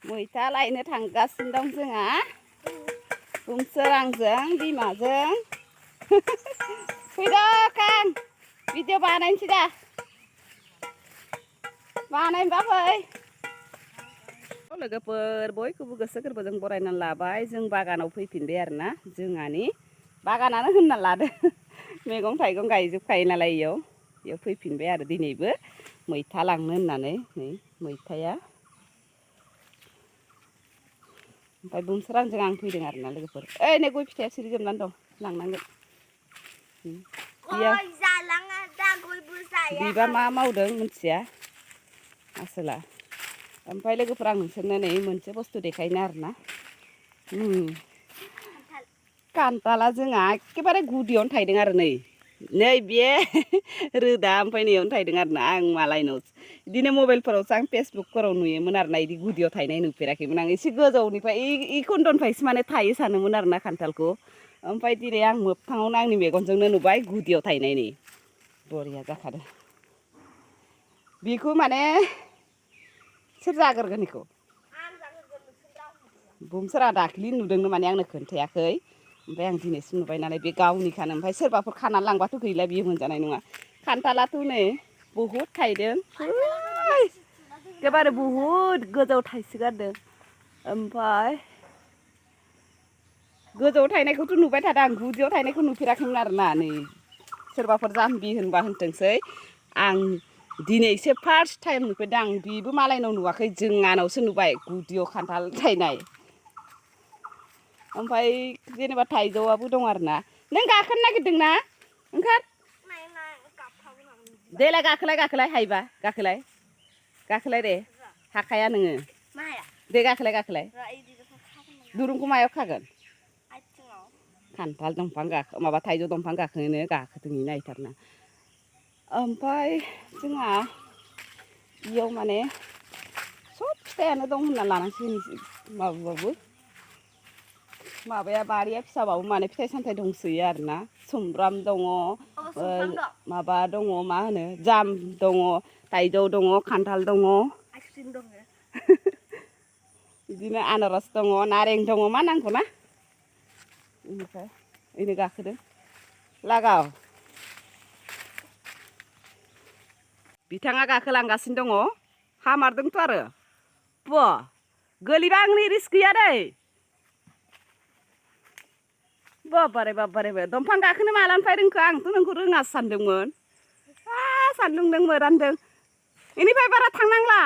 मैथा लायनो थांगासिनो दं जोंहा बुमसोरांजों बिमाजों फैदो खां भिडिअ बानायनोसै दा बानायनोबा फै लोगोफोर बयखौबो गोसो गोरबोजों बरायनानै लाबाय जों बागानाव फैफिनबाय आरोना जोंहानि बागानानो होनना लादो मैगं थाइगं गायजोबखायो नालाय इयाव फैफिनबाय आरो दिनैबो मैथा लांनो होननानै नै मैथाया ओमफ्राय बुमसोरांजों आं फैदों आरोना लोगोफोर ओइ नै गय फिथाइया सिरिजोबनानै दं लांनांगोन बिबा मा मावदों मिथिया आसोला ओमफ्राय लोगोफोर आं नोंसोरनो नै मोनसे बुस्थु देखायनो आरोना खान्थाला जोंहा एखेबारे गुदियावनो थायदों आरो नै बे रोदा ओमफ्राय नैयावनो थायदों आरोना आं मालायनाव बिदिनो मबाइलफोरावसो आं फेसबुकफोराव नुयोमोन आरोना बिदि गुदियाव थायनाय नुफेराखैमोन आं एसे गोजौनिफ्राय इ खन्दनिफ्रायसो माने थायो सानोमोन आरोना खान्थालखौ ओमफ्राय दिनै आं मोगथाङावनो आंनि मेगनजोंनो नुबाय गुदियाव थायनाय नै बरिया जाखादों बेखौ माने सोर जाग्रोगोन बेखौ बुमसोरा दाख्लि नुदोंनो माने आंनो खोन्थायाखै ओमफ्राय आं दिनैसो नुबाय नालाय बे गावनिखानो ओमफ्राय सोरबाफोर खानानै लांबाथ' गैला बियो मोनजानाय नङा खान्थालाथ' नै बहुद थायदों एखेबारे बहुद गोजौ थाइसोगारदों ओमफ्राय गोजौआव थायनायखौथ' नुबाय थादों आं गुदियाव थायनायखौ नुफेराखैमोन आरोना नै सोरबाफोर जाम्बि होनबा होनथोंसै आं दिनैसो फार्स्ट टाइम नुफेरदों आं बेबो मालायनाव नुवाखै जोंहानावसो नुबाय गुदियाव खान्थाल थायनाय ओमफ्राय जेनेबा थाइजौआबो दं आरोना नों गाखोनो नागिरदोंना ओंखार देलाय गाखोलाय हायोबा गाखोलाय दे हाखाया नोङो दे गाखोलाय दुरुंखौ मायाव खागोन खान्थाल दंफां माबा थाइजौ दंफां गाखोनो गाखोदों नायथारना ओमफ्राय जोंहा इयाव माने सब फिथाइयानो दं होनना लानांसिगोन माबाबाबो माबाया बारिया फिसाबाबो माने फिथाइ सामथाइ दंसोयो आरोना सुमफ्राम दङ माबा दङ मा होनो जाम दङ थाइजौ दङ खान्थाल दङ बिदिनो आनारस दङ नारें दङ मा नांगौ ना बेनिफ्राय ओइनै गाखोदो लागाव बिथाङा गाखोलांगासिनो दङ हामारदोंथ' आरो गोलैबा आंनि रिस्क गैया दै बाबारे दंफां गाखोनो मालानिफ्राय रोंखो आंथ' नोंखौ रोङासो सानदोंमोन सान्दुं दों मोरानदों बेनिफ्राय बारा थांनांला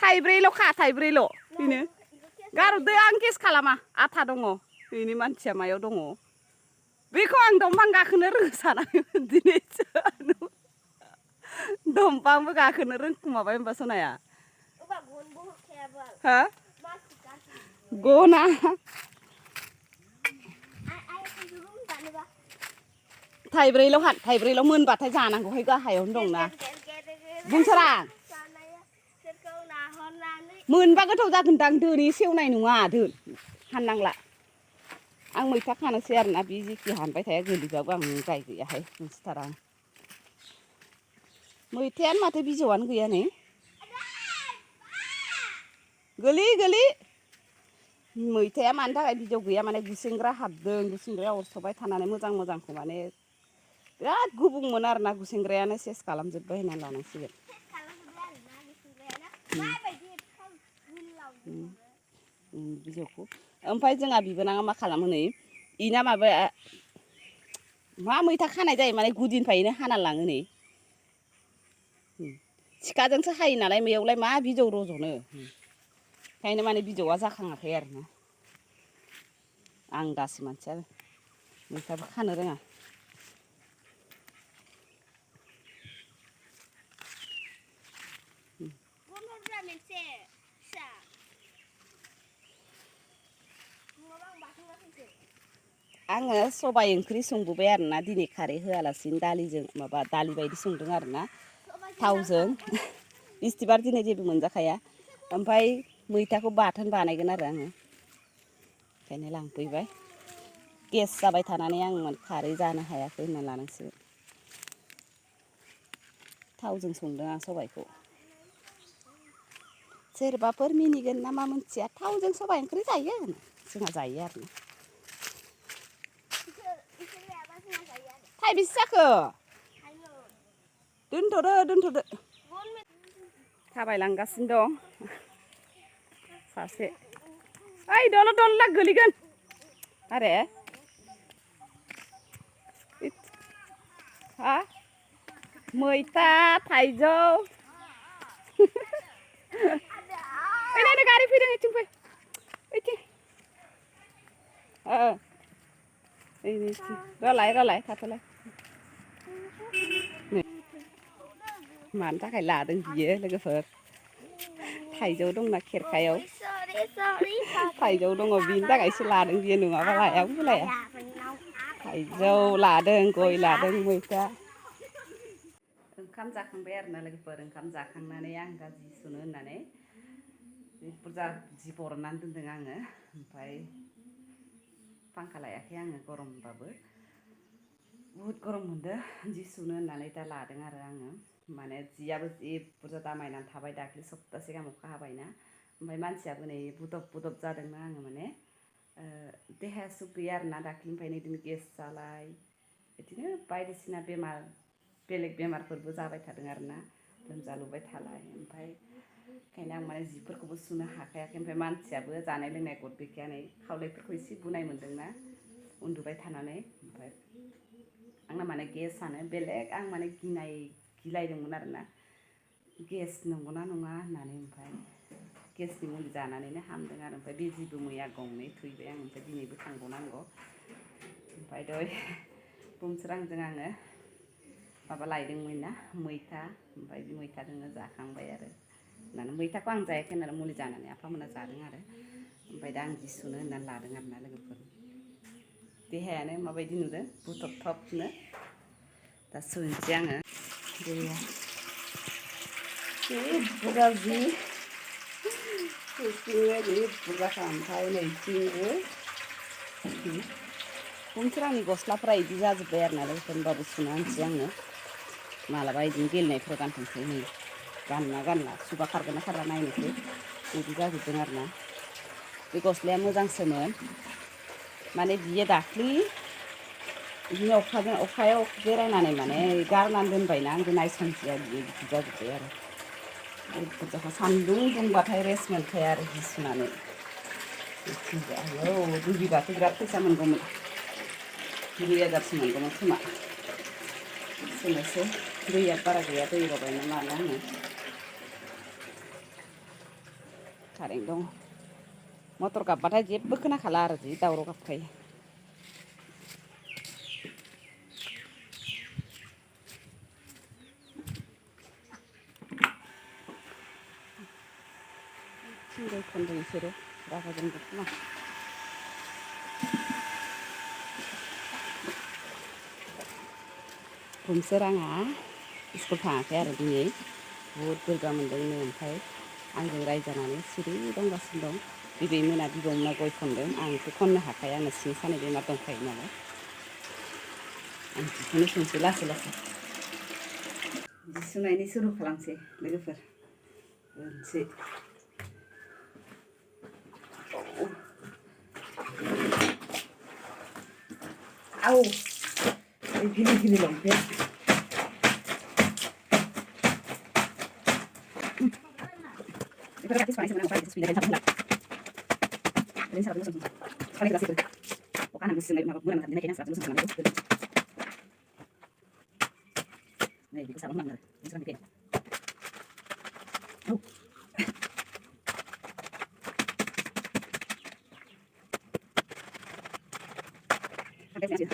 थाइब्रैल' बेनो गारहरदो आं केस खालामा आथा दङ बेनि मानसिया मायाव दङ बेखौ आं दंफां गाखोनो रोङो सानाखैमोन दिनैसो दंफांबो गाखोनो रोंखुमाबाय होनबा सनाया हा गना थाइब्रैल' मोनबाथाय जानांगौहाय गाहायावनो दंना बुमसोरां मोनबा गोथाव जागोनदां दोनै सेवनाय नङा हाननांला आं मैथा खानोसै आरोना बे जिखि हानबाय थाया गोलैबाबो आं दाय गैयाहाय मोनथिथारा आं मैथायानो माथो बिजौआनो गैया नै गोलै मैथाया मानि थाखाय बिजौ गैया माने गुसेंग्रा हाबदों गुसेंग्राया अरस'बाय थानानै मोजांखौ माने बिराद गुबुंमोन आरोना गुसेंग्रायानो सेस खालामजोब्बाय होनना लानांसिगोन बिजौखौ ओमफ्राय जोंहा बिबोनाङा मा खालामो नै इना माबाया मा मैथा खानाय जायो माने गुदिनिफ्रायनो हाना लाङो नै सिखाजोंसो हायो नालाय बेयावलाय मा बिजौ रज'नो ओंखायनो माने बिजौआ जाखाङाखै आरोना आं दासि मानसिया मैथाबो खानो रोङा आङो सबाइ ओंख्रि संबोबाय आरोना दिनै खारै होआलासिनो दालिजों माबा दालि बायदि संदों आरोना थावजों बिस्थिबार दिनै जेबो मोनजाखाया ओमफ्राय मैथाखौ बाथोन बानायगोन आरो आङो ओंखायनो लांफैबाय गेस जाबाय थानानै आं खारै जानो हायाखै होनना लानांसिगोन थावजों संदों आं सबाइखौ सोरबाफोर मिनिगोन ना मा मोनथिया थावजों सबाइ ओंख्रि जायो जोंहा जायो आरो थाइबेसे जाखो दोनथ'दो थाबायलांगासिनो दं सासे ओइ दलद गोलैगोन आरे हा मैथा थाइजौ ओइ नायनो गारि फैदों ओइथिं फै ओइथिं रलाय थाथ'लाय मानि थाखाय लादों बियो लोगोफोर थाइजौ दंना खेरखायाव थाइजौ दङ बिनि थाखायसो लादों बियो नङाबा लायाबो लाया थाइजौ लादों गय लादों मैथा ओंखाम जाखांबाय आरोना लोगोफोर ओंखाम जाखांनानै आं दा जि सुनो होननानै बुरजा जि बरननानै दोनदों आङो ओमफ्राय फांखा लायाखै आङो गरमबाबो बुहुद गरम मोनदों जि सुनो होननानै दा लादों आरो आङो माने जियाबो जि बुरजा दामायनानै थाबाय दाख्लि सप्तासे गाहाम अखा हाबायना ओमफ्राय मानसियाबो नै बुदब जादोंना आङो माने देहाया सुग गैया आरोना दाख्लिनिफ्रायनो बिदिनो गेस जालाय बिदिनो बायदिसिना बेमार बेलेग बेमारफोरबो जाबाय थादों आरोना लोमजालुबाय थालाय ओमफ्राय ओंखायनो आं माने जिफोरखौबो सुनो हाखायाखै ओमफ्राय मानसियाबो जानाय लोंनाय गद गैखाया नै खावलायफोरखौ एसे बुनाय मोन्दोंना उन्दुबाय थानानै ओमफ्राय आंना माने गेसआनो बेलेग आं माने गिलायदोंमोन आरोना गेस नंगौना नङा होननानै ओमफ्राय गेसनि मुलि जानानैनो हामदों आरो ओमफ्राय बिजिबो मैया गंनै थुबाय आं ओमफ्राय दिनैबो थांबावनांगौ ओमफ्राय दहाय बुंसोरांजों आङो माबा लायदोंमोन ना मैथा ओमफ्राय बे मैथाजोंनो जाखांबाय आरो होननानै मैथाखौ आं जायाखै होननानै मुलि जानानै आफामोना जादों आरो ओमफ्राय दा आं जि सुनो होननानै लादों आरोना लोगोफोर देहायानो माबायदि नुदों बुथबनो दा सुनोसै आङो गैया बुरजा जि सुसिङो जि बुरजाखा ओमफ्राय नैथिंबो बुंसोरांनि गस्लाफ्रा बिदि जाजोब्बाय आरोना लोगोफोर होनबाबो सुना होनसै आङो मालाबा बिदिनो गेलेनायफ्राव गानथोंसै नै गानला सुबा खारगोन ना खारला नायनोसै बिदि जाजोबदों आरोना बे गस्लाया मोजांसोमोन माने बियो दाख्लि बिदिनो अखायाव बेरायनानै माने गारनानै दोनबायना आंबो नायसनसैया बियो बिदि जाजोब्बाय आरो बुरजाखौ सान्दुं दुंबाथाय रेस्ट मोनखाया आरो जि सुनानै आयौ दुगैबाथ' बिराद फैसा मोनगौमोन 2000 मोनगौमोन खोमा सुनोसै दैया बारा गैया दै लगायना लानो आङो कारेन्ट दं मटर गाबबाथाय जेबो खोनाखाला आरो जि दावराव गाबखायो थिंजाय खनदों बिसोरो रागा जोंदों खोमा बुंसोराङा स्कुल थाङाखै आरो दिनै बुहुद बोरैबा मोन्दोंनो ओमफ्राय आंजों रायजानानै सिरि दंगासिनो दं बिबैमोना बिबौमोना गय खनदों आंथ' खननो हाखाया आंनो सिं सानाय बेमार दंखायो नालाय आं जिखौनो सोंसै लासै लासै जि सुनायनि सुरु खालामसै लोगोफोर होनसै आव गिलिर गिलिर लंपेन्ट बेफोर गासै संनाय सोमोन आं बायदि सुबिदा थाबोला ओरैनो साराबो मोसौ खालाय गासैबो अखा हानानै गोसो माबा मोनाम थाबदिनायखायनो आं साराबो मोसौ खालामनांगौ नै बेखौ साबा होनांगोन आरो मोनसे राननिफ्राय औ Gracias.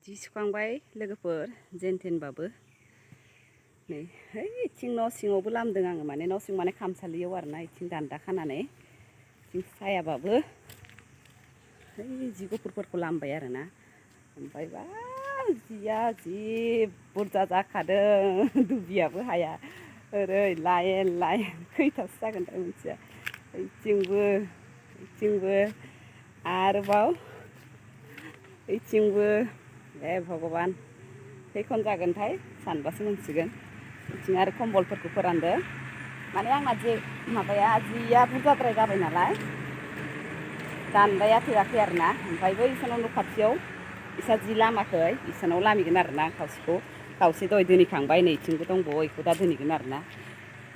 जि सुखांबाय लोगोफोर जेनथेनबाबो नै इथिं न' सिङावबो लामदों आङो माने न' सिं माने खामसालियाव आरोना इथिं दान्दा खानानै इथिं सायाबाबो जि गुफुरफोरखौ लामबाय आरोना ओमफ्राय बा जिया जि बुरजा जाखादों दुबियाबो हाया ओरै लाइन खैथासो जागोनथाय मिथिया इथिंबो आरोबाव इथिंबो ए भगबान खैखन जागोनथाय सानबासो मोनसिगोन इथिं आरो कम्बलफोरखौ फोरानदो माने आंना जे माबाया जिया बुरजाद्राय जाबाय नालाय दान्दाया थोआखै आरोना ओमफ्राय बै इसानाव न' खाथियाव इसा जि लामाखै इसानाव लामहैगोन आरोना खावसेखौ खावसे दहाय दोनहैखांबाय नै इथिंबो दंबावो इखौ दा दोनहैगोन आरोना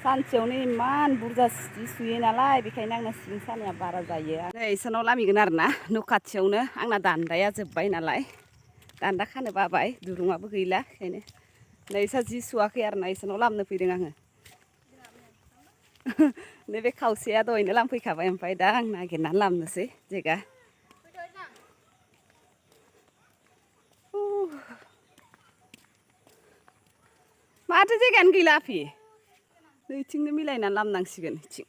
सानसेयावनो इमान बुरजा जि सुयो नालाय बेखायनो आंना सिं सानाया बारा जायो नै इसानाव लामहैगोन आरोना न' खाथियावनो आंना दान्दाया जोब्बाय नालाय दान्दा खानो बाबाय दुरुङाबो गैला बेखायनो नै इसा जि सुवाखै आरोना इसानाव लामनो फैदों आङो नैबे खावसेया दहायनो लामफैखाबाय ओमफ्राय दा आं नागिरनानै लामनोसै जेगा माथो जायगायानो गैला आफि नैथिंनो मिलायनानै लामनांसिगोन इथिं